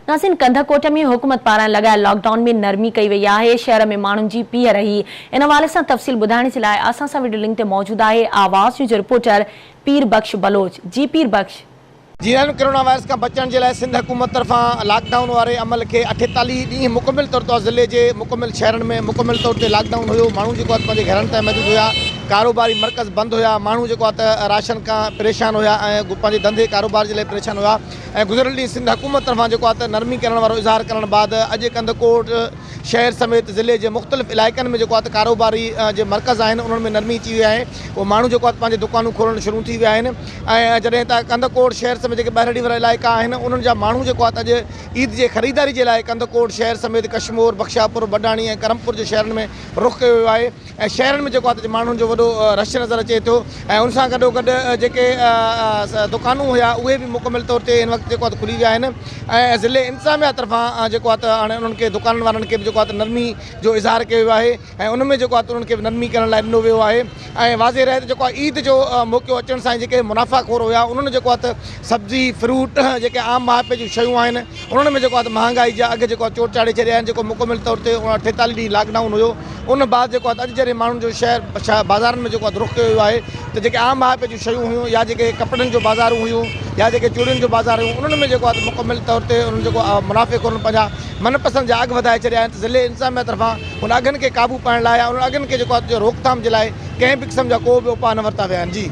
ناظرين ڪنڌڪوٽ ۾ حڪومت پاران لڳايل لاڪ ڊائون ۾ نرمي ڪئي وئي آهي، شهر ۾ ماڻهن جي پيهه رهي. ان حوالي سان تفصيل ٻڌائڻ جي لاء اسان سان وڊيو لنڪ تي موجود آهي آواز نيوز جو رپورٽر پير بخش بلوچ. جي پير بخش. جي ناظرين ڪرونا وائرس کان بچڻ جي لاء سنڌ حڪومت طرفان لاڪ ڊائون واري عمل کي 48 ڏينهن مڪمل طور تي ضلعي جي مڪمل شهرن ۾ مڪمل طور تي لاڪ ڊائون هيو ماڻهو جيڪو آهي پنهنجي گهرن تائين محدود هيا ڪاروباري مرڪز بند هيا ماڻهو جيڪو آهي ته راشن کان پريشان هيا ۽ پنهنجي ڌنڌي ڪاروبار جي لاء پريشان هيا ۽ گذريل ڏينهن سنڌ حڪومت طرفان جيڪو آهي ته نرمي ڪرڻ وارو اظهار ڪرڻ بعد اڄ ڪنڌڪوٽ شهر سميت ضلعي جي مختلف علائقن ۾ جيڪو آهي ته ڪاروباري جي مرڪز آهن انهن ۾ نرمي اچي وئي آهي اهي ماڻهو جيڪو آهي ته پنهنجي دڪانون کولڻ شروع ٿي ويا آهن ۽ جڏهن ته ڪنڌڪوٽ شهر سميت جيڪي ٻهراڙي وارا علائقا آهن انهن جا ماڻهو جيڪو آهي ته اڄ عيد جي خريداري جي لاء ڪنڌڪوٽ شهر سميت ڪشمور، بخشاپور، بڊاڻي ۽ ڪرمپور جي شهرن ۾ رخ ڪيو ويو آهي. ۽ شهرن ۾ جيڪو آهي ته ماڻهن جو وڏو رش نظر اچي ٿو ۽ ان سان گڏو گڏ جيڪي دڪانون هيا اهي به مڪمل طور تي هن وقت جيڪو آهي کلي ويا آهن ۽ ضلعي انتظاميا طرفان جيڪو آهي ته هاڻي انهن کي دڪانن وارن کي به جيڪو آهي ته نرمي جو اظهار ڪيو ويو آهي ۽ ان ۾ جيڪو آهي ته انهن کي به نرمي ڪرڻ لاء ڏنو ويو آهي ۽ واضح رهي ته جيڪو آهي عيد جو موقعو اچڻ سان جيڪي منافع خور هيا انهن جيڪو آهي ته سبزي فروٽ جيڪي عام واهپي جون شيون آهن انهن ۾ جيڪو آهي ته مهانگائي جا اگهه جيڪو آهي چوٽ چاڙهي ڇڏيا آهن جيڪو مڪمل طور تي 48 ڏينهن لاڪ ڊائون هيو ان بعد جيڪو آهي ته اڄ جڏهن ماڻهن جو شهر بازارن ۾ جيڪو آهي رخ ڪيو ويو آهي ته جيڪي عام واهپي جون شيون هيون يا جيڪي ڪپڙن جو بازارون هيون يا جيڪي چوڙين جو بازار هيون انهن ۾ جيڪو آهي ته مڪمل طور تي انهن جيڪو آهي منافعي خورن پنهنجا من پسند جا اگهه وڌائي ڇڏيا آهن ته ضلعي انتظاميا طرفان ان اگهن کي قابو پائڻ لاء يا انهن اگهن کي جيڪو آهي روڪٿام جي لاء ڪنهن به قسم جا ڪو به اپاء نه ورتا ويا آهن جي.